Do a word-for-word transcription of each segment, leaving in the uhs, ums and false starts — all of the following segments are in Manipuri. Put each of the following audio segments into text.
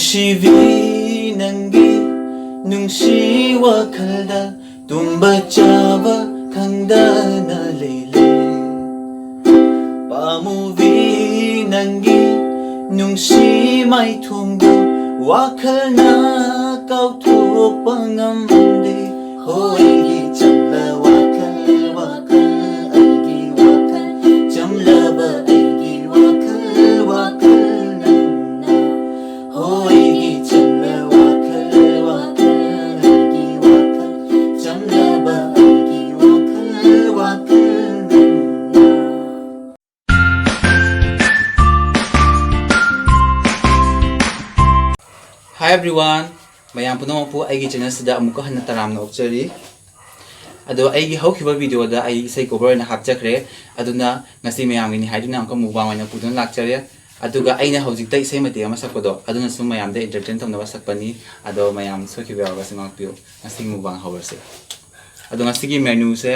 ꯅꯨꯡꯁꯤꯕꯤ ꯅꯪꯒꯤ ꯅꯨꯡꯁꯤ ꯋꯥꯈꯜꯗ ꯇꯨꯝꯕ ꯆꯥꯕ ꯈꯪꯗꯅ ꯂꯩꯂꯦ꯫ ꯄꯥꯝꯃꯨꯕꯤ ꯅꯪꯒꯤ ꯅꯨꯡꯁꯤ ꯃꯥꯏꯊꯣꯡꯗꯨ ꯋꯥꯈꯜꯅ ꯀꯥꯎꯊꯣꯛꯄ ꯉꯝꯗꯦ꯫ ꯍꯣꯏꯒꯤ ꯆꯝꯂ ꯋꯥꯈꯜ, ꯋꯥꯈꯜ ꯑꯩꯒꯤ ꯋꯥꯈꯜ, ꯆꯝꯂꯕ ꯑꯩꯒꯤ ꯋꯥꯈꯜ, ꯋꯥꯈꯜ ꯅꯪꯅ꯫ ꯍꯣꯏꯒꯤ ꯆꯝꯂ ꯋꯥꯈꯜ, ꯋꯥꯈꯜ ꯑꯩꯒꯤ ꯋꯥꯈꯜ, ꯆꯝꯂꯕ ꯑꯩꯒꯤ ꯋꯥꯈꯜ, ꯋꯥꯈꯜ ꯅꯪꯅ꯫ Hi everyone, ꯃꯌꯥꯝ ꯄꯨꯝꯅꯃꯛꯄꯨ ꯑꯩꯒꯤ channel ꯁꯤꯗ ꯑꯃꯨꯛꯀ ꯍꯟꯅ ꯇꯔꯥꯝꯅ ꯑꯣꯛꯆꯔꯤ꯫ ꯑꯗꯣ ꯑꯩꯒꯤ ꯍꯧꯈꯤꯕ video ꯗ ꯑꯩ ꯏꯁꯩ cover ꯑꯣꯏꯅ ꯍꯥꯞꯆꯈ꯭ꯔꯦ, ꯑꯗꯨꯅ ꯉꯁꯤ ꯃꯌꯥꯝꯒꯤꯅꯤ ꯍꯥꯏꯗꯨꯅ ꯑꯃꯨꯛꯀ mukbang ꯑꯣꯏꯅ ꯄꯨꯗꯨꯅ ꯂꯥꯛꯆꯔꯦ꯫ ꯑꯗꯨꯒ ꯑꯩꯅ ꯍꯧꯖꯤꯛꯇ ꯏꯁꯩ ꯃꯇꯦꯛ ꯑꯃ ꯁꯛꯄꯗꯣ ꯑꯗꯨꯅꯁꯨ ꯃꯌꯥꯝꯗ entertain ꯇꯧꯅꯕ ꯁꯛꯄꯅꯤ꯫ ꯑꯗꯣ ꯃꯌꯥꯝ ꯁꯣꯏꯈꯤꯕ ꯌꯥꯎꯔꯒꯁꯨ ꯉꯥꯛꯄꯤꯌꯨ꯫ ꯉꯁꯤꯒꯤ mukbang ꯍꯧꯔꯁꯦ꯫ ꯑꯗꯣ ꯉꯁꯤꯒꯤ menu ꯁꯦ,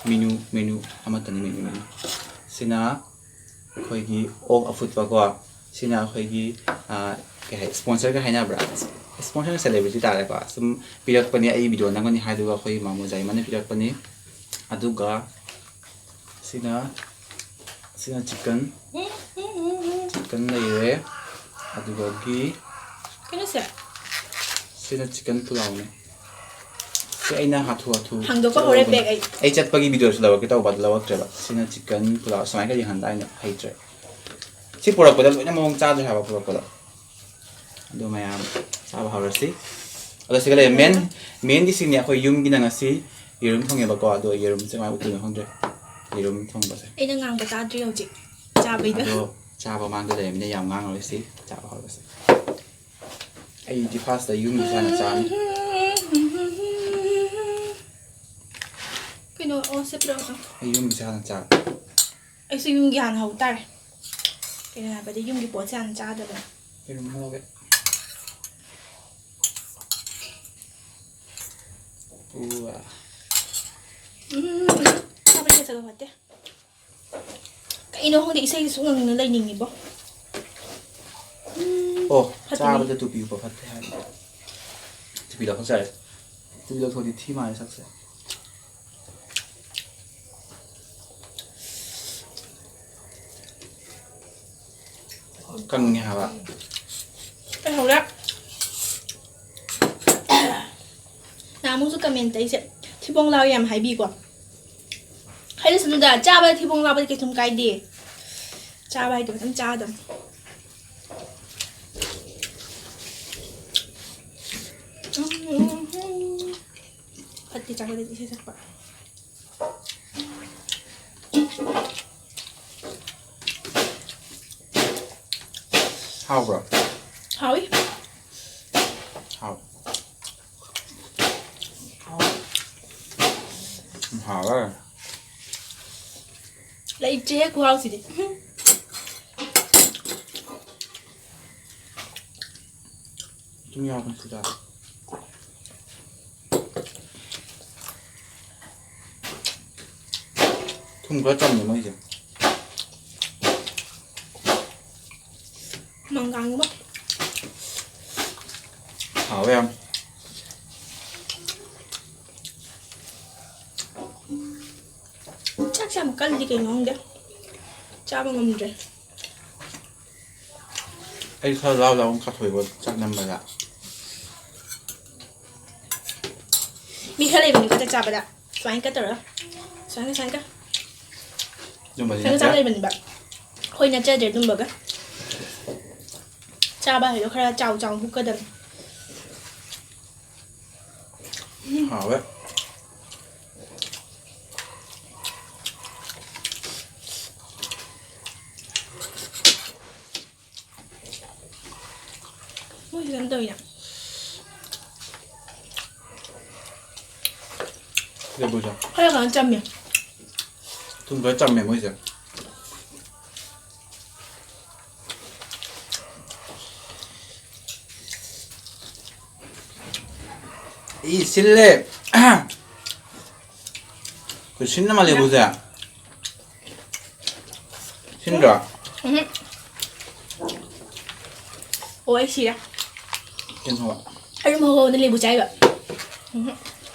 menu, menu ꯑꯃꯠꯇꯅꯤ, menu, menu꯫ ꯁꯤꯅ ꯑꯩꯈꯣꯏꯒꯤ ꯑꯣꯛ ꯑꯐꯨꯠꯄꯀꯣ꯫ ꯁꯤꯅ ꯑꯩꯈꯣꯏꯒꯤ, ꯑ, ꯀꯩ ꯍꯥꯏ, sponsor ꯒ ꯍꯥꯏꯅꯕ꯭ꯔꯥ? Sponsor ꯅ celebrity ꯇꯥꯔꯦꯀꯣ꯫ ꯁꯨꯝ ꯄꯤꯔꯛꯄꯅꯦ, ꯑꯩ video ꯅꯝꯒꯅꯤ ꯍꯥꯏꯗꯨꯒ ꯑꯩꯈꯣꯏ ꯃꯥꯃꯣ ꯖꯥꯏꯃꯟꯅ ꯄꯤꯔꯛꯄꯅꯤ꯫ ꯑꯗꯨꯒ ꯁꯤꯅ, ꯁꯤꯅ chicken, chicken ꯂꯩꯔꯦ꯫ ꯑꯗꯨꯗꯒꯤ ꯀꯩꯅꯣꯁꯦ? ꯁꯤꯅ chicken ꯄꯨꯂꯥꯎꯅꯦ꯫ ꯁꯤ ꯑꯩꯅ ꯍꯥꯊꯨ ꯍꯥꯊꯨ ꯍꯥꯡꯗꯣꯛꯄ ꯍꯧꯔꯦ ꯂꯧꯕꯅꯦ꯫ Bag ꯑꯩ꯫ ꯑꯩ ꯆꯠꯄꯒꯤ video ꯁꯨ ꯂꯧꯔꯛꯀꯦ ꯇꯧꯕ, ꯑꯗꯨ ꯂꯧꯔꯛꯇ꯭ꯔꯦꯕ꯫ ꯁꯤꯅ chicken ꯄꯨꯂꯥꯎ꯫ ꯁꯨꯃꯥꯏꯅ ꯈꯔ ꯌꯦꯡꯍꯟꯗ ꯑꯩꯅ ꯍꯩꯇ꯭ꯔꯦ꯫ ꯁꯤ ꯄꯨꯔꯛꯄꯗ ꯂꯣꯏꯅ ꯃꯑꯣꯡ ꯆꯥꯗ꯭ꯔꯦ ꯍꯥꯏꯕ ꯄꯨꯔꯛꯄꯗ꯫ ꯑꯗꯨ ꯃꯌꯥꯝ ꯆꯥꯕ ꯍꯧꯔꯁꯤ꯫ ꯑꯗꯣ ꯁꯤꯒ ꯂꯩꯔꯦ꯫ Main, main ꯗꯤ ꯁꯤꯅꯤ꯫ ꯑꯩꯈꯣꯏ ꯌꯨꯝꯒꯤꯅ ꯉꯁꯤ ꯌꯦꯔꯨꯝ ꯊꯣꯡꯉꯦꯕꯀꯣ꯫ ꯑꯗꯣ ꯌꯦꯔꯨꯝꯁꯦ ꯀꯃꯥꯏꯅ ꯎꯠꯇꯣꯏꯅꯣ ꯈꯪꯗ꯭ꯔꯦ꯫ ꯌꯦꯔꯨꯝ ꯊꯣꯡꯕꯁꯦ꯫ ꯑꯩꯅ ꯉꯥꯡꯕ ꯇꯥꯗ꯭ꯔꯤ ꯍꯧꯖꯤꯛ ꯆꯥꯕꯩꯗꯣ꯫ ꯑꯗꯣ ꯆꯥꯕ ꯃꯥꯡꯗ ꯂꯩꯔꯃꯤꯅ ꯌꯥꯝ ꯉꯥꯡꯉꯔꯣꯏ ꯁꯤ꯫ ꯆꯥꯕ ꯍꯧꯔꯁꯤ꯫ ꯑꯩꯗꯤ first ꯇ ꯌꯨꯝꯒꯤ ꯍꯥꯟꯅ ꯆꯥꯅꯤ꯫ ꯀꯩꯅꯣ? ꯑꯣ, ꯁꯤ ꯄꯤꯔꯛꯑꯣ꯫ ꯑꯩ ꯌꯨꯝꯒꯤ ꯍꯥꯟꯅ ꯆꯥꯒꯦ꯫ ꯑꯩꯁꯨ ꯌꯨꯝꯒꯤ ꯍꯥꯟꯅ ꯍꯧ ꯇꯥꯔꯦ꯫ ꯀꯩꯅꯣ ꯍꯥꯏꯕꯗꯤ ꯌꯨꯝꯒꯤ ꯄꯣꯠꯁꯦ ꯍꯥꯟꯅ ꯆꯥꯗꯕꯅꯦ꯫ ꯌꯦꯔꯨꯝ ꯍꯧꯒꯦ꯫ ꯎꯋꯥ꯫ ꯎꯝ, ꯆꯥꯕ ꯀꯦꯁꯒ ꯐꯠꯇꯦ꯫ ꯀꯩꯅꯣ ꯈꯪꯗꯦ, ꯏꯁꯩꯁꯦ ꯁꯨꯝ ꯉꯪꯅ ꯂꯩꯅꯤꯡꯉꯤꯕꯣ꯫ ꯎꯝ, ꯑꯣ, ꯐꯠꯇꯦꯅꯦ꯫ ꯆꯥꯕꯗ ꯇꯨꯄꯤ ꯎꯞꯄ ꯐꯠꯇꯦ ꯍꯥꯏꯕꯅꯦ꯫ ꯇꯨꯄꯤ ꯂꯧꯊꯣꯛꯆꯔꯦ꯫ ꯇꯨꯄꯤ ꯂꯧꯊꯣꯛꯑꯗꯤ ꯊꯤ ꯃꯥꯜꯂꯦ ꯁꯛꯁꯦ꯫ ꯀꯪꯉꯦ ꯍꯥꯏꯕ꯫ ꯀꯩꯍꯧꯔꯦ꯫ ꯅꯍꯥꯟꯃꯨꯛꯁꯨ comment ꯑꯩꯁꯦ ꯊꯤꯕꯣꯡ ꯂꯥꯎ ꯌꯥꯝ ꯍꯥꯏꯕꯤꯀꯣ꯫ ꯍꯥꯏꯔꯁꯅꯨꯗ, ꯆꯥꯕꯗ ꯊꯤꯕꯣꯡ ꯂꯥꯎꯕꯗꯤ ꯀꯩꯁꯨꯝ ꯀꯥꯏꯗꯦ꯫ ꯆꯥꯕ ꯍꯥꯏꯗꯣ ꯐꯖꯅ ꯆꯥꯒꯗꯕꯅꯤ꯫ ꯐꯠꯇꯦ ꯆꯥꯕꯗꯗꯤ ꯏꯁꯩ ꯁꯛꯄ꯫ ꯍꯥꯎꯕ꯭ꯔꯣ? ꯍꯥꯎꯏ꯫ ꯍꯥꯎ꯫ ꯎꯝ, ꯍꯥꯎꯋꯦ꯫ ꯂꯩꯇ꯭ꯔꯦꯍꯦ ꯈꯨꯍꯥꯎꯁꯤꯗꯤ꯫ ꯊꯨꯝ ꯌꯥꯎꯕꯅꯤ ꯁꯤꯗ꯫ ꯊꯨꯝ ꯈꯔ ꯆꯝꯃꯦ ꯃꯣꯏꯁꯦ꯫ ꯃꯪꯒꯥꯡꯒꯨꯝꯕ꯫ ꯍꯥꯎꯋꯦ ꯌꯥꯝ꯫ ꯆꯥꯛꯁꯦ ꯌꯥꯝ ꯀꯜꯂꯤ ꯀꯩꯅꯣ ꯈꯪꯗꯦ꯫ ꯆꯥꯕ ꯉꯝꯗ꯭ꯔꯦ꯫ ꯑꯩ ꯈꯔ ꯂꯥꯎ ꯂꯥꯎ ꯀꯥꯊꯣꯛꯑꯦꯕ ꯆꯥꯛ ꯅꯝꯕꯗ꯫ ꯃꯤ ꯈꯔ ꯂꯩꯕꯅꯤꯀꯣ ꯆꯥꯛ ꯆꯥꯕꯗ ꯁꯨꯃꯥꯏꯅ ꯀ ꯇꯧꯔꯒ ꯁꯨꯃꯥꯏꯅ ꯁꯨꯃꯥꯏꯅ ꯀ꯫ ꯑꯗꯨꯝꯕꯗꯤ ꯁꯨꯃꯥꯏꯅ ꯆꯥ ꯅꯠꯇꯦ꯫ ꯂꯩꯕꯅꯦꯕ꯫ ꯑꯩꯈꯣꯏ ꯅꯠꯆꯗ꯭ꯔꯦ ꯑꯗꯨꯝꯕꯒ꯫ ꯆꯥꯕ ꯍꯥꯏꯗꯣ ꯈꯔ ꯆꯥꯎ ꯆꯥꯎ ꯍꯨꯛꯀꯗꯕꯅꯤ꯫ ꯍꯥꯎꯋꯦ꯫ ꯃꯣꯏꯁꯦ ꯀꯩꯅꯣ ꯇꯧꯋꯤꯅ꯫ ꯂꯦꯕꯨꯁꯦ꯫ ꯈꯔ ꯀꯩꯅꯣ ꯆꯝꯃꯦ꯫ ꯊꯨꯝ ꯈꯔ ꯆꯝꯃꯦ ꯃꯣꯏꯁꯦ꯫ ꯏ, ꯁꯤꯜꯂꯦ꯫ ꯑꯩꯈꯣꯏ ꯁꯤꯟꯅ ꯃꯥꯜꯂꯦ ꯂꯦꯕꯨꯁꯦ꯫ ꯁꯤꯟꯗ꯭ꯔꯣ? ꯎꯝ꯫ ꯑꯣ, ꯑꯩ ꯁꯤꯔꯦ꯫ ꯀꯩꯅꯣ? ꯑꯔꯨꯝ ꯍꯧꯍꯧꯅ ꯂꯦꯕꯨ ꯆꯥꯏꯕ꯫ ꯎꯝꯍꯨꯝ꯫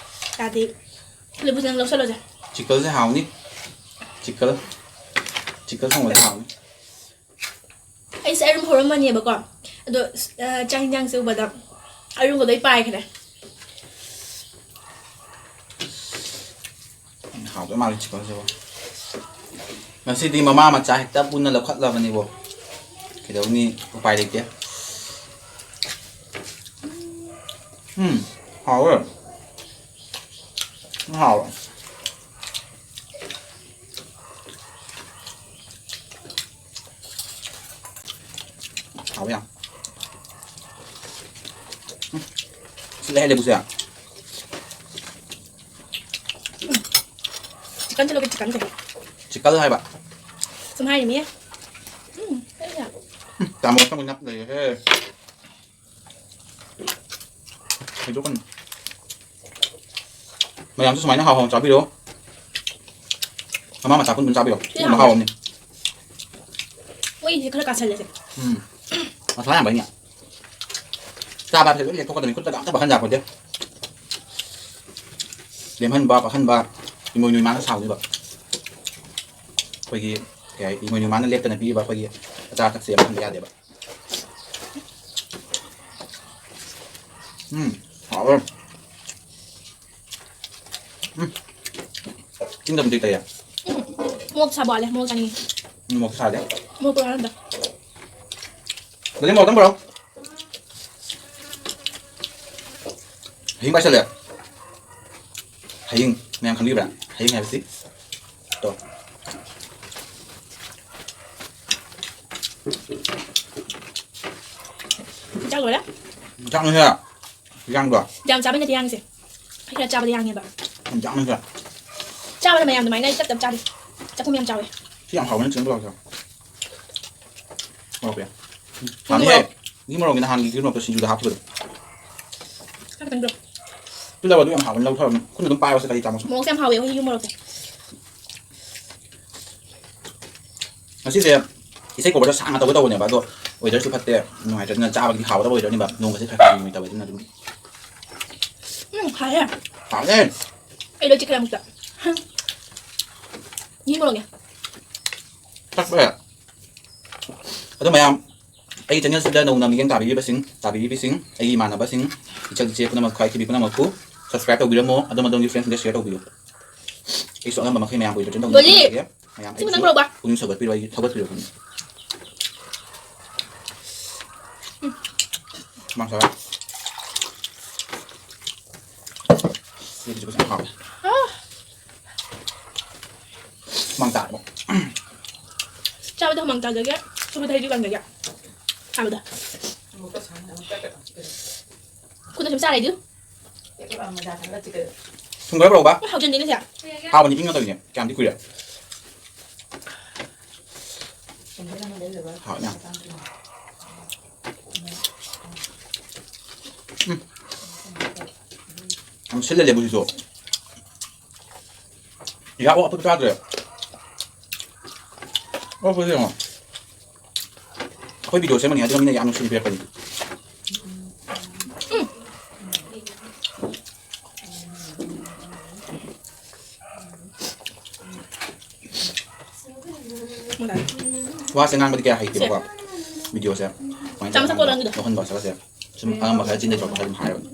ꯌꯥꯗꯦ꯫ ꯂꯦꯕꯨꯁꯦ ꯅꯪ ꯂꯧꯁꯜꯂꯣꯁꯦ꯫ ꯆꯤꯛꯀꯜꯁꯦ ꯍꯥꯎꯅꯤ꯫ ꯆꯤꯛꯀꯜ꯫ ꯆꯤꯛꯀꯜ ꯊꯣꯡꯕꯁꯦ ꯍꯥꯎꯅꯤ꯫ ꯑꯩꯁꯦ ꯑꯔꯨꯝ ꯍꯧꯔꯝꯃꯅꯦꯕꯀꯣ꯫ ꯑꯗꯣ, ꯑ, ꯆꯥꯛ ꯍꯤꯟꯖꯥꯡꯁꯦ ꯎꯕꯗ ꯑꯔꯨꯝꯕ ꯂꯣꯏ ꯄꯥꯏꯈ꯭ꯔꯦ꯫ ꯍꯥꯎꯗꯧ ꯃꯥꯜꯂꯤ ꯆꯤꯛꯀꯜꯁꯤꯕꯣ꯫ ꯉꯁꯤꯗꯤ ꯃꯃꯥ ꯃꯆꯥ ꯍꯦꯛꯇ ꯄꯨꯟꯅ ꯂꯧꯈꯠꯂꯕꯅꯤꯕꯣ꯫ ꯀꯩꯗꯧꯅꯤ? ꯎꯄꯥꯏ ꯂꯩꯇꯦ꯫ ꯎꯝ, ꯍꯥꯎꯋꯦ꯫ ꯍꯥꯎꯋꯦ꯫ ꯍꯥꯎꯋꯦ ꯌꯥꯝ꯫ ꯎꯝ꯫ ꯁꯤꯜꯂꯦ ꯂꯦꯕꯨꯁꯦ꯫ ꯆꯤꯛꯀꯟꯁꯦ ꯂꯧꯒꯦ, ꯆꯤꯛꯀꯟꯁꯦ꯫ ꯆꯤꯛꯀꯜ ꯍꯥꯏꯕ꯫ ꯁꯨꯝ ꯍꯥꯏꯔꯤꯃꯤ꯫ ꯎꯝ, ꯑꯩꯅ꯫ ꯎꯝ, ꯆꯥꯃꯁ ꯑꯃ ꯅꯞ ꯂꯩꯔꯦꯍꯦ꯫ ꯍꯩꯗꯣꯛꯀꯅꯨ꯫ ꯃꯌꯥꯝꯁꯨ ꯁꯨꯃꯥꯏꯅ ꯍꯥꯎ ꯍꯥꯎꯅ ꯆꯥꯕꯤꯔꯣ꯫ ꯃꯃꯥ ꯃꯆꯥ ꯄꯨꯟ ꯄꯨꯟ ꯆꯥꯕꯤꯔꯣ꯫ ꯁꯤ ꯑꯗꯨꯝ ꯍꯥꯎꯕꯅꯦ꯫ ꯍꯥꯎꯕꯅꯤ꯫ ꯃꯣꯏꯁꯦ ꯈꯔ ꯀꯥꯁꯜꯂꯁꯦ꯫ ꯎꯝ꯫ ꯃꯁꯂꯥ ꯌꯥꯝꯕꯩꯅꯦ꯫ ꯆꯥꯕ ꯍꯥꯏꯕꯁꯦ ꯂꯣꯏ ꯂꯦꯛꯊꯣꯛꯀꯗꯕꯅꯤ꯫ ꯈꯨꯠꯇꯒ ꯑꯝꯇ ꯄꯥꯏꯍꯟ ꯌꯥꯄꯣꯠꯇꯦ꯫ ꯂꯦꯝꯍꯟꯕ, ꯄꯥꯏꯍꯟꯕ, ꯏꯃꯣꯏꯅꯨ ꯏꯃꯥꯅ ꯁꯥꯎꯗꯣꯏꯕ꯫ ꯑꯩꯈꯣꯏꯒꯤ, ꯀꯩ ꯍꯥꯏ, ꯏꯃꯣꯏꯅꯨ ꯏꯃꯥꯅ ꯂꯦꯞꯇꯅ ꯄꯤꯔꯤꯕ ꯑꯩꯈꯣꯏꯒꯤ ꯑꯆꯥ ꯑꯊꯛꯁꯦ ꯄꯥꯏꯍꯟꯕ ꯌꯥꯗꯦꯕ꯫ ꯎꯝ, ꯍꯥꯎꯋꯦ꯫ ꯎꯝ꯫ ꯆꯤꯟꯗ ꯑꯃꯨꯛ ꯇꯩ ꯇꯩꯌꯦ꯫ ꯎꯝ꯫ ꯃꯣꯔꯣꯛ ꯁꯥꯕ ꯋꯥꯠꯂꯦ, ꯃꯣꯔꯣꯛ ꯆꯥꯅꯤꯡꯉꯤ꯫ ꯎꯝ, ꯃꯣꯔꯣꯛ ꯁꯥꯗꯦ꯫ ꯃꯣꯔꯣꯛ ꯄꯨꯔꯛꯑꯣ ꯑꯝꯇ꯫ ꯑꯗꯨꯗꯤ ꯃꯣꯔꯣꯛ ꯑꯝ ꯄꯨꯔꯛꯑꯣ꯫ ꯍꯌꯤꯡ ꯄꯥꯏꯁꯜꯂꯦ꯫ ꯍꯌꯤꯡ, ꯃꯌꯥꯝ ꯈꯪꯕꯤꯕ꯭ꯔꯥ? ꯍꯌꯤꯡ ꯍꯥꯏꯕꯁꯤ꯫ ꯇꯣ꯫ ꯆꯥꯛ ꯂꯣꯏꯔꯦ? ꯆꯥꯛꯅꯤꯍꯦ꯫ ꯌꯥꯡꯕ꯭ꯔꯣ? ꯌꯥꯝ ꯆꯥꯕꯩ ꯅꯠꯇꯦ ꯌꯥꯡꯉꯤꯁꯦ꯫ ꯑꯩ ꯈꯔ ꯆꯥꯕꯗ ꯌꯥꯡꯉꯦꯕ꯫ ꯌꯥꯝ ꯌꯥꯡꯉꯤꯁꯦ꯫ ꯆꯥꯕꯅ ꯃꯌꯥꯝ ꯑꯗꯨꯃꯥꯏꯅ ꯑꯩ ꯇꯞ ꯇꯞ ꯆꯥꯗꯦ꯫ ꯆꯥꯛꯈꯨꯝ ꯌꯥꯝ ꯆꯥꯎꯋꯦ꯫ ꯁꯤ ꯌꯥꯝ ꯍꯥꯎꯕꯅꯦ, ꯆꯤꯛꯀꯟ ꯄꯀꯣꯔꯥꯁꯦ꯫ ꯃꯣꯔꯣꯛ ꯄꯤꯌꯥ꯫ ꯎꯝ, ꯍꯥꯎꯅꯤꯍꯦ꯫ ꯃꯣꯔꯣꯛ꯫ ꯒꯤ ꯃꯣꯔꯣꯛꯅꯤꯅ ꯍꯥꯟꯒꯤ ꯒꯤ ꯃꯣꯔꯣꯛꯇꯣ ꯁꯤꯡꯖꯨꯗ ꯍꯥꯞꯈꯤꯕꯗꯣ꯫ ꯈꯔ ꯈꯛꯇꯪ ꯄꯤꯔꯛꯑꯣ꯫ ꯇꯤꯜꯍꯧ ꯑꯗꯨ ꯌꯥꯝ ꯍꯥꯎꯕꯅꯤ, ꯂꯧꯊꯔꯕꯅꯤ꯫ ꯈꯨꯠꯅ ꯑꯗꯨꯝ ꯄꯥꯏꯔꯣꯁꯦ, ꯀꯔꯤ ꯆꯥꯃꯁ꯫ ꯃꯣꯔꯣꯛꯁꯦ ꯌꯥꯝ ꯍꯥꯎꯋꯦ, ꯑꯩꯈꯣꯏꯒꯤ ꯌꯨꯝ ꯃꯣꯔꯣꯛꯁꯦ꯫ ꯉꯁꯤꯁꯦ ꯏꯁꯩ coverꯗꯣ ꯁꯥꯡꯅ ꯇꯧꯒꯦ ꯇꯧꯕꯅꯦꯕ, ꯑꯗꯣ Weatherꯁꯨ ꯐꯠꯇꯦ, ꯅꯨꯡꯉꯥꯏꯇ꯭ꯔꯦ꯫ ꯑꯗꯨꯅ ꯆꯥꯕꯒꯤꯗꯤ ꯍꯥꯎꯒꯗꯕ weatherꯅꯤꯕ, ꯅꯣꯡꯒꯁꯦ ꯈꯔ ꯈꯔ ꯅꯨꯡꯉꯥꯏ ꯇꯧꯋꯦ꯫ ꯑꯗꯨꯅ ꯑꯗꯨꯝ ꯎꯝ, ꯍꯥꯎꯋꯦ꯫ ꯍꯥꯎꯋꯦ꯫ ꯑꯩ ꯂꯣꯏ ꯆꯤꯛꯈ꯭ꯔꯦ ꯑꯃꯨꯛꯇ꯫ ꯃꯤ ꯃꯣꯔꯣꯛꯅꯦ꯫ ꯊꯛꯄ ꯌꯥꯏ꯫ ꯑꯗꯣ ꯃꯌꯥꯝ, ꯑꯩꯒꯤ channelꯁꯤꯗ ꯅꯧꯅ ꯃꯤꯠꯌꯦꯡ ꯇꯥꯕꯤꯔꯤꯕꯁꯤꯡ, ꯇꯥꯕꯤꯔꯤꯕꯤꯁꯤꯡ, ꯑꯩꯒꯤ ꯏꯃꯥꯟꯅꯕꯁꯤꯡ, ꯏꯆꯜ ꯏꯆꯦ ꯄꯨꯝꯅꯃꯛ, ꯈ꯭ꯋꯥꯏ ꯊꯤꯕꯤ ꯄꯨꯝꯅꯃꯛꯄꯨ subscribe ꯇꯧꯕꯤꯔꯝꯃꯣ꯫ ꯑꯗꯨꯝ ꯑꯗꯣꯝꯒꯤ friendsꯁꯤꯡꯗ share ꯇꯧꯕꯤꯌꯨ꯫ ꯑꯩꯁꯨ ꯑꯉꯝꯕ ꯃꯈꯩ ꯃꯌꯥꯝꯕꯨ entertain ꯇꯧꯅꯕ ꯗꯣꯂꯤ! ꯍꯣꯠꯅꯖꯒꯦ꯫ ꯃꯌꯥꯝ ꯁꯤꯕꯨ ꯑꯩꯕꯨꯁꯨ ꯅꯪ ꯄꯨꯔꯛꯎꯕ? ꯄꯨꯛꯅꯤꯡ ꯁꯧꯒꯠꯄꯤꯔꯣ, ꯑꯩ ꯊꯧꯒꯠꯄꯤꯔꯣ ꯄꯨꯛꯅꯤꯡ꯫ ꯎꯝ꯫ ꯃꯥ ꯁꯥꯔꯦ꯫ ꯁꯤꯗꯤ ꯐꯖꯅ ꯍꯥꯎꯋꯦ꯫ ꯑꯥ! ꯍꯨꯃꯥꯡ ꯇꯥꯔꯕꯣ? ꯆꯥꯕꯗ ꯍꯨꯃꯥꯡ ꯇꯥꯖꯒꯦ, ꯁꯨꯕꯗ ꯍꯩꯁꯨ ꯀꯪꯖꯒꯦ꯫ ꯆꯥꯕꯗ꯫ ꯈꯨꯠꯅ ꯁꯨꯝ ꯆꯥꯔꯦ, ꯑꯗꯨ꯫ ꯊꯨꯝ ꯈꯔ ꯄꯨꯔꯛꯎꯕ? ꯍꯣꯏ, ꯍꯥꯎꯖꯟꯗꯦꯅꯦ ꯁꯦ꯫ ꯍꯥꯎꯕꯅꯤ, ꯏꯪꯉ ꯇꯧꯔꯤꯅꯦ꯫ ꯀꯌꯥꯝꯗꯤ ꯀꯨꯏꯔꯦ? ꯍꯥꯎ, ꯌꯥꯝ꯫ ꯎꯝ꯫ ꯌꯥꯝ ꯁꯤꯜꯂꯦ ꯂꯦꯕꯨꯁꯤꯁꯨ꯫ ꯏꯍꯥꯎ ꯑꯐꯨꯠꯄ ꯆꯥꯗ꯭ꯔꯦ꯫ ꯑꯣ, ꯐꯖꯩ ꯌꯦꯡꯉꯣ꯫ ꯑꯩꯈꯣꯏ video ꯁꯦꯝꯃꯅꯤ ꯍꯥꯏꯗꯨꯅ ꯃꯤꯅ ꯌꯥꯝ ꯅꯨꯡꯁꯤꯅ ꯄꯤꯔꯛꯄꯅꯤ꯫ ꯋꯥꯁꯦ ꯉꯥꯡꯕꯗꯤ ꯀꯌꯥ ꯍꯩꯇꯦꯕꯀꯣ꯫ Videoꯁꯦ ꯀꯃꯥꯏꯅ ꯆꯥꯃꯁ ꯇꯧꯔꯒ ꯀꯣꯠꯂꯣ ꯑꯗꯨꯗ꯫ ꯌꯥꯎꯍꯟꯕ ꯁꯤꯗ ꯁꯦ꯫ ꯁꯨꯝ ꯑꯉꯝꯕ ꯈꯔ ꯆꯤꯟꯗ ꯊꯣꯛꯄ ꯈꯔ ꯑꯗꯨꯝ ꯍꯥꯏꯔꯕꯅꯤ꯫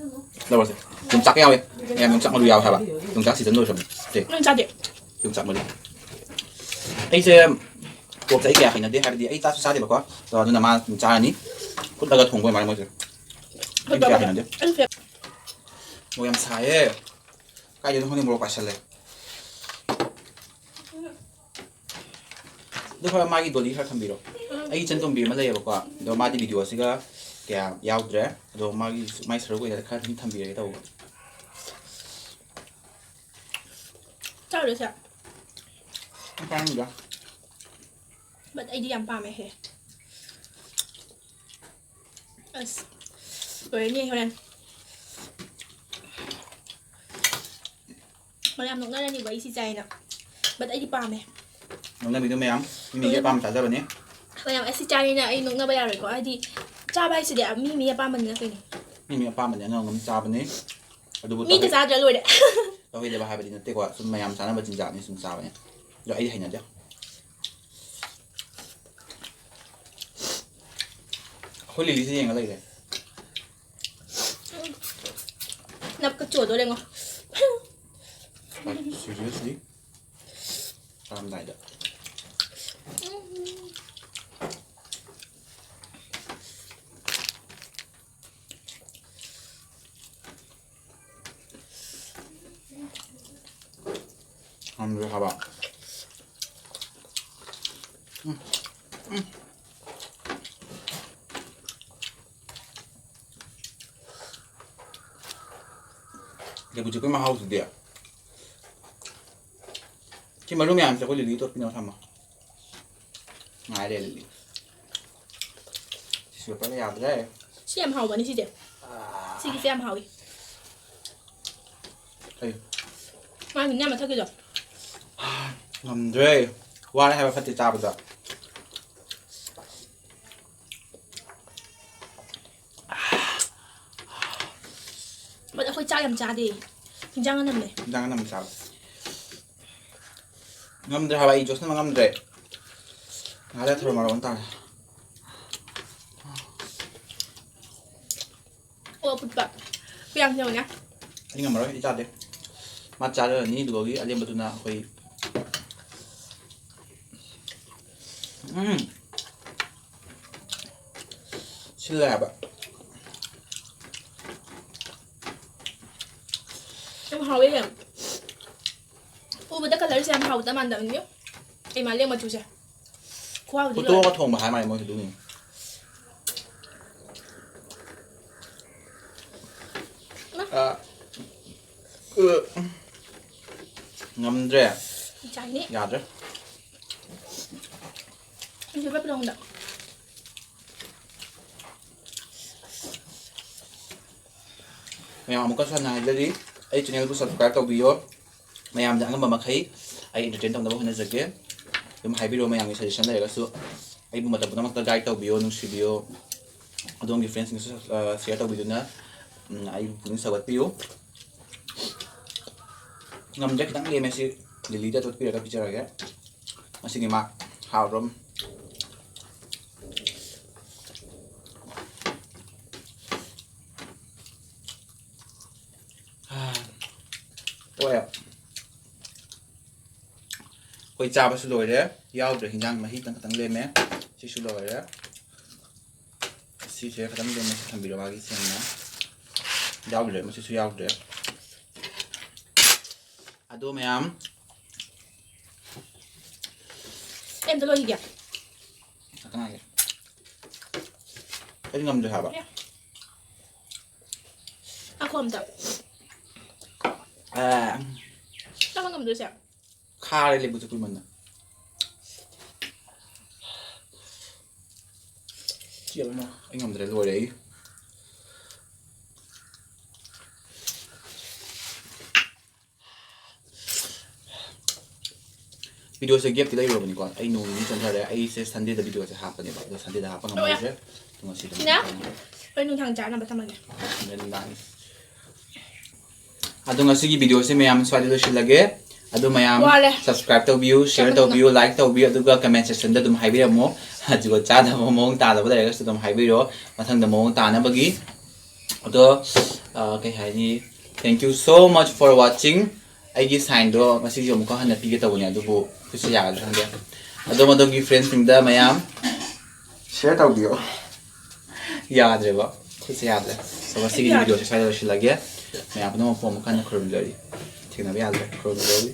ꯂꯧꯔꯁꯦ꯫ ꯌꯣꯡꯆꯥꯛꯀ ꯌꯥꯎꯋꯦ꯫ ꯌꯥꯝ ꯌꯣꯡꯆꯥꯛ ꯃꯔꯨ ꯌꯥꯎꯋꯦ ꯍꯥꯏꯕ꯫ ꯌꯣꯡꯆꯥꯛ season ꯂꯣꯏꯈ꯭ꯔꯕꯅꯤ꯫ ꯁꯦ꯫ ꯅꯪ ꯆꯥꯗꯦ꯫ ꯌꯣꯡꯆꯥꯛ ꯃꯔꯨ꯫ ꯑꯩꯁꯦ porkꯁꯦ ꯑꯩ ꯀꯌꯥ ꯍꯩꯅꯗꯦ, ꯍꯥꯏꯕꯗꯤ ꯑꯩ ꯆꯥꯁꯨ ꯆꯥꯗꯦꯕꯀꯣ꯫ ꯑꯗꯣ ꯑꯗꯨꯅ ꯃꯥ ꯑꯗꯨꯝ ꯆꯥꯔꯅꯤ꯫ ꯐꯨꯠꯂꯒ ꯊꯣꯡꯕ ꯑꯣꯏꯃꯥꯜꯂꯦ ꯃꯣꯏꯁꯦ꯫ ꯑꯩ ꯀꯌꯥ ꯍꯩꯅꯗꯦ꯫ ꯑꯩ ꯐꯦ- ꯃꯣꯔꯣꯛ ꯌꯥꯝ ꯁꯥꯏꯌꯦ꯫ ꯀꯥꯏꯗꯩꯅꯣ ꯈꯪꯗꯦ, ꯃꯣꯔꯣꯛ ꯄꯥꯏꯁꯜꯂꯦ꯫ ꯑꯗꯨ ꯈꯔ ꯃꯥꯒꯤ ꯗꯣꯂꯤ ꯈꯔ ꯊꯝꯕꯤꯔꯣ꯫ ꯑꯩꯒꯤ ꯏꯆꯟ ꯇꯣꯝꯕꯤ ꯑꯃ ꯂꯩꯌꯦꯕꯀꯣ, ꯑꯗꯣ ꯃꯥꯗꯤ videoꯁꯤꯒ ꯀꯌꯥ ꯌꯥꯎꯗ꯭ꯔꯦ, ꯑꯗꯣ ꯃꯥꯒꯤ, ꯃꯥꯏ ꯁꯔꯨꯛ ꯑꯣꯏꯅ ꯈꯔ ꯑꯗꯨꯝ ꯊꯝꯕꯤꯔꯒꯦ ꯇꯧꯕ꯫ ꯆꯥꯔꯨꯔꯁꯦ꯫ ꯆꯥꯅꯤꯡꯗꯦ꯫ But ꯑꯩꯗꯤ ꯌꯥꯝ ꯄꯥꯝꯃꯦ ꯍꯦ꯫ ꯑꯁ, ꯂꯣꯏꯔꯅꯤ ꯍꯣꯔꯦꯟ꯫ ꯃꯌꯥꯝ ꯅꯣꯛꯅꯔꯅꯤꯕ ꯑꯩ ꯁꯤ ꯆꯥꯏꯅ꯫ But ꯑꯩꯗꯤ ꯄꯥꯝꯃꯦ꯫ ꯅꯣꯛꯅꯕꯤꯗꯨ ꯃꯌꯥꯝ, ꯃꯤ ꯃꯤꯒꯤ ꯑꯄꯥꯝꯕ ꯆꯥꯖꯕꯅꯤ꯫ ꯃꯌꯥꯝ ꯑꯁꯤ ꯆꯥꯅꯤꯅ ꯑꯩ ꯅꯣꯛꯅꯕ ꯌꯥꯔꯣꯏꯀꯣ, ꯍꯥꯏꯗꯤ ꯆꯥꯕ ꯍꯥꯏꯁꯤꯗꯤ ꯃꯤ ꯃꯤ ꯑꯄꯥꯝꯕꯅꯤꯅ ꯀꯩꯅꯣ꯫ ꯃꯤ ꯃꯤ ꯑꯄꯥꯝꯕꯅꯤ, ꯑꯉꯝ ꯑꯉꯝ ꯆꯥꯕꯅꯤ꯫ ꯑꯗꯨꯕꯨ ꯃꯤꯗ ꯇꯧꯍꯩ-, ꯆꯥꯗ꯭ꯔ ꯂꯣꯏꯔꯦ꯫ ꯇꯧꯍꯩꯗꯕ ꯍꯥꯏꯕꯗꯤ ꯅꯠꯇꯦꯀꯣ, ꯁꯨꯝ ꯃꯌꯥꯝ ꯆꯥꯅꯕ ꯆꯤꯟꯖꯥꯛꯅꯤ, ꯁꯨꯝ ꯆꯥꯕꯅꯤ꯫ ꯑꯗꯣ ꯑꯩꯗꯤ ꯍꯩꯅꯗꯦ꯫ ꯑꯩꯈꯣꯏ ꯂꯤꯂꯤꯁꯦ ꯌꯦꯡꯉ ꯂꯩꯔꯦ꯫ ꯅꯞꯀ ꯆꯣꯗꯣꯔꯦꯉꯣ꯫ But seriously? ꯆꯥꯔꯝꯗꯥꯏꯗ꯫ ꯉꯝꯗ꯭ꯔꯦ ꯍꯥꯏꯕ꯫ ꯎꯝ꯫ ꯎꯝ꯫ ꯂꯦꯕꯨ ꯆꯤꯛꯄꯒꯤ ꯃꯍꯥꯎꯁꯤꯗꯤ꯫ ꯁꯤ ꯃꯔꯨ ꯃꯌꯥꯝꯁꯦ ꯑꯩꯈꯣꯏ ꯂꯤꯂꯤ ꯇꯣꯠꯄꯤꯅꯕ ꯊꯝꯃꯣ꯫ ꯉꯥꯏꯔꯦ ꯂꯤꯂꯤ꯫ ꯇꯤꯁꯨ ꯄꯦꯄꯔꯒ ꯌꯥꯗ꯭ꯔꯦ꯫ ꯁꯤ ꯌꯥꯝ ꯍꯥꯎꯕꯅꯤ ꯁꯤꯁꯦ꯫ ꯑꯥ꯫ ꯁꯤꯒꯤꯁꯦ ꯌꯥꯝ ꯍꯥꯎꯏ꯫ ꯀꯩ? ꯃꯥꯒꯤ ꯉꯥ ꯃꯊꯛꯀꯤꯗꯣ꯫ ꯉꯝꯗ꯭ꯔꯦ꯫ ꯋꯥꯔꯦ ꯍꯥꯏꯕ ꯐꯠꯇꯦ ꯆꯥꯕꯗ꯫ But ꯑꯩꯈꯣꯏ ꯆꯥꯛ ꯌꯥꯝ ꯆꯥꯗꯦ꯫ ꯍꯤꯟꯖꯥꯡ ꯑꯅꯝꯕꯅꯦ꯫ ꯍꯤꯟꯖꯥꯡ ꯑꯅꯝꯕ ꯆꯥꯕ꯫ ꯉꯝꯗ꯭ꯔꯦ ꯍꯥꯏꯕ, ꯑꯩ ꯖꯣꯁꯅ ꯉꯝꯗ꯭ꯔꯦ꯫ ꯉꯥꯏꯍꯥꯛ ꯂꯩꯔ ꯊꯔꯣ ꯃꯔꯣ ꯑꯃ ꯇꯥꯔꯦ꯫ ꯑꯣ, ꯑꯐꯨꯠꯄ꯫ ꯀꯌꯥꯝ ꯌꯧꯅꯦ? ꯑꯩ ꯉꯝꯃꯔꯣꯏ, ꯑꯩ ꯆꯥꯗꯦ꯫ ꯃꯥ ꯆꯥꯖꯔꯅꯤ, ꯑꯗꯨꯒꯤ ꯑꯂꯦꯝꯕꯗꯨꯅ ꯑꯩꯈꯣꯏ ꯎꯝ꯫ ꯁꯤꯜꯂꯦ ꯍꯥꯏꯕ꯫ ꯌꯥꯝ ꯍꯥꯎꯋꯦ꯫ ꯎꯕꯗ colourꯁꯦ ꯌꯥꯝ ꯍꯥꯎꯗ ꯃꯥꯟꯗꯕꯅꯤ꯫ ꯀꯩ ꯃꯥꯜꯂꯦ ꯃꯆꯨꯁꯦ꯫ ꯈꯨꯍꯥꯎꯗꯤ ꯂꯣꯏꯔꯦ꯫ ꯐꯣꯇꯣꯒ ꯊꯣꯡꯕ ꯍꯥꯏ ꯃꯥꯜꯂꯦ ꯃꯣꯏ ꯑꯗꯨꯒꯤ꯫ ꯏꯃꯥ꯫ ꯑ, ꯑ, ꯉꯝꯗ꯭ꯔꯦ꯫ ꯆꯥꯏꯅꯤ꯫ ꯌꯥꯗ꯭ꯔꯦ꯫ ꯏꯁꯨ ꯄꯦꯄꯔ ꯂꯣꯡꯗ꯫ ꯃꯌꯥꯝ ꯑꯃꯨꯛꯀꯁꯨ ꯍꯟꯅ ꯍꯥꯏꯖꯔꯤ, ꯑꯩ channelꯕꯨ subscribe ꯇꯧꯕꯤꯌꯣ꯫ ꯃꯌꯥꯝꯗ ꯑꯉꯝꯕ ꯃꯈꯩ ꯑꯩ entertain ꯇꯧꯅꯕ ꯍꯣꯠꯅꯖꯒꯦ꯫ ꯑꯗꯨꯝ ꯍꯥꯏꯕꯤꯔꯛꯑꯣ ꯃꯌꯥꯝꯒꯤ suggestion ꯂꯩꯔꯒꯁꯨ꯫ ꯑꯩꯕꯨ ꯃꯇꯝ ꯄꯨꯝꯅꯃꯛꯇ ꯒꯥꯏꯗ ꯇꯧꯕꯤꯌꯣ, ꯅꯨꯡꯁꯤꯕꯤꯌꯣ꯫ ꯑꯗꯣꯝꯒꯤ ꯐ꯭ꯔꯦꯟꯁꯤꯡꯗꯁꯨ ꯁꯤꯌꯔ ꯇꯧꯕꯤꯗꯨꯅ, ꯎꯝ, ꯑꯩꯕꯨ ꯄꯨꯛꯅꯤꯡ ꯁꯧꯒꯠꯄꯤꯌꯨ꯫ ꯉꯝꯗ꯭ꯔꯦ, ꯈꯤꯇꯪ ꯂꯦꯝꯃꯦ, ꯁꯤ ꯂꯤꯂꯤꯗ ꯇꯣꯠꯄꯤꯔꯒ ꯄꯤꯖꯔꯒꯦ꯫ ꯉꯁꯤꯒꯤ ꯃꯥ ꯍꯥꯎꯔꯝ꯫ ꯍꯣꯏ꯫ ꯑꯩꯈꯣꯏ ꯆꯥꯕꯁꯨ ꯂꯣꯏꯔꯦ꯫ ꯌꯥꯎꯗ꯭ꯔꯦ, ꯍꯤꯟꯖꯥꯡ ꯃꯍꯤ ꯈꯤꯇꯪ ꯈꯛꯇꯪ ꯂꯦꯝꯃꯦ꯫ ꯁꯤꯁꯨ ꯂꯣꯏꯔꯦ꯫ ꯁꯤꯁꯦ ꯈꯤꯇꯪ ꯂꯦꯝꯃꯦ, ꯁꯤ ꯊꯝꯕꯤꯔꯣ, ꯃꯥꯒꯤ ꯁꯦꯡꯅ꯫ ꯌꯥꯎꯗ꯭ꯔꯦ, ꯃꯁꯤꯁꯨ ꯌꯥꯎꯗ꯭ꯔꯦ꯫ ꯑꯗꯣ ꯃꯌꯥꯝ, ꯑꯩ ꯑꯝꯇ ꯂꯣꯏꯈꯤꯒꯦ꯫ ꯉꯥꯛꯇꯪ ꯉꯥꯏꯒꯦ꯫ ꯑꯩꯗꯤ ꯉꯝꯗ꯭ꯔꯦ ꯍꯥꯏꯕ꯫ ꯌꯥ꯫ ꯉꯥꯏꯈꯣ ꯑꯝꯇ꯫ ꯑꯥ꯫ ꯆꯥꯕ ꯉꯝꯗꯣꯏꯁꯦ? ꯈꯥꯔꯦ, ꯂꯦꯕꯨ ꯆꯨ ꯀꯨꯏꯃꯟꯗ꯫ ꯆꯦꯜꯂꯣ ꯅꯪ꯫ ꯑꯩ ꯉꯝꯗ꯭ꯔꯦ, ꯂꯣꯏꯔꯦ ꯑꯩ꯫ ꯚꯤꯗꯤꯑꯣꯁꯦ ꯒꯦꯞꯇꯤ ꯂꯩꯔꯨꯔꯕꯅꯤꯀꯣ꯫ ꯑꯩ ꯅꯣꯡ ꯅꯤꯅꯤ ꯆꯣꯟꯊꯔꯦ꯫ ꯑꯩꯁꯦ ꯁꯟꯗꯦꯗ ꯚꯤꯗꯤꯑꯣꯁꯦ ꯍꯥꯞꯄꯅꯦꯕ, ꯑꯗꯣ ꯁꯟꯗꯦꯗ ꯍꯥꯞꯄ ꯉꯝꯍꯧꯗ꯭ꯔꯦ꯫ ꯑꯗꯣ ꯉꯁꯤꯗꯤ ꯁꯤꯅ ꯑꯃꯨꯛ ꯍꯣꯔꯦꯟ ꯅꯨꯡꯗꯥꯡ ꯆꯥꯅꯕ ꯊꯝꯃꯒꯦ꯫ ꯍꯣꯔꯦꯟ ꯅꯨꯡꯗꯥꯡ꯫ ꯑꯗꯣ ꯉꯁꯤꯒꯤ ꯚꯤꯗꯤꯑꯣꯁꯦ ꯃꯌꯥꯝ ꯁ꯭ꯋꯥꯏꯗ ꯂꯣꯏꯁꯤꯜꯂꯒꯦ꯫ ꯑꯗꯣ ꯃꯌꯥꯝ ꯋꯥꯔꯦ꯫ ꯁꯕꯁꯀ꯭ꯔꯥꯏꯕ ꯇꯧꯕꯤꯌꯨ, ꯁꯤꯌꯔ ꯆꯥꯃꯟꯗꯅ꯫ ꯇꯧꯕꯤꯌꯨ, ꯂꯥꯏꯛ ꯇꯧꯕꯤꯌꯨ, ꯑꯗꯨꯒ ꯀꯃꯦꯟ ꯁꯦꯛꯁꯟꯗ ꯑꯗꯨꯝ ꯍꯥꯏꯕꯤꯔꯝꯃꯣ꯫ ꯑꯗꯨꯒ ꯆꯥꯗꯕ ꯃꯑꯣꯡ ꯇꯥꯗꯕ ꯂꯩꯔꯒꯁꯨ ꯑꯗꯨꯝ ꯍꯥꯏꯕꯤꯔꯣ, ꯃꯊꯪꯗ ꯃꯑꯣꯡ ꯇꯥꯅꯕꯒꯤ꯫ ꯑꯗꯣ, ꯑ, ꯀꯩ ꯍꯥꯏꯅꯤ, thank you so much for watching꯫ ꯑꯩꯒꯤ ꯁꯥꯏꯟꯗꯣ ꯉꯁꯤꯁꯨ ꯑꯃꯨꯛꯀ ꯍꯟꯅ ꯄꯤꯒꯦ ꯇꯧꯕꯅꯦ, ꯑꯗꯨꯕꯨ ꯈꯨꯠꯁꯦ ꯌꯥꯒꯗ꯭ꯔꯥ ꯈꯪꯗꯦ꯫ ꯑꯗꯣꯝ ꯑꯗꯣꯝꯒꯤ ꯐ꯭ꯔꯦꯟꯁꯤꯡꯗ ꯃꯌꯥꯝ ꯁꯤꯌꯔ ꯇꯧꯕꯤꯌꯣ꯫ ꯌꯥꯗ꯭ꯔꯦꯕ, ꯈꯨꯠꯁꯦ ꯌꯥꯗ꯭ꯔꯦ꯫ So, ꯉꯁꯤꯒꯤ ꯌꯥꯗ꯭ꯔꯦ꯫ ꯚꯤꯗꯤꯑꯣꯁꯦ ꯁ꯭ꯋꯥꯏꯗ ꯂꯣꯏꯁꯤꯜꯂꯒꯦ꯫ ꯃꯌꯥꯝ ꯄꯨꯝꯅꯃꯛꯄꯨ ꯑꯃꯨꯛ ꯍꯟꯅ ꯈꯨꯔꯨꯝꯖꯔꯤ꯫ ꯊꯦꯡꯅꯕ ꯌꯥꯗ꯭ꯔꯦ, ꯈꯨꯔꯨꯝꯖꯔꯤ꯫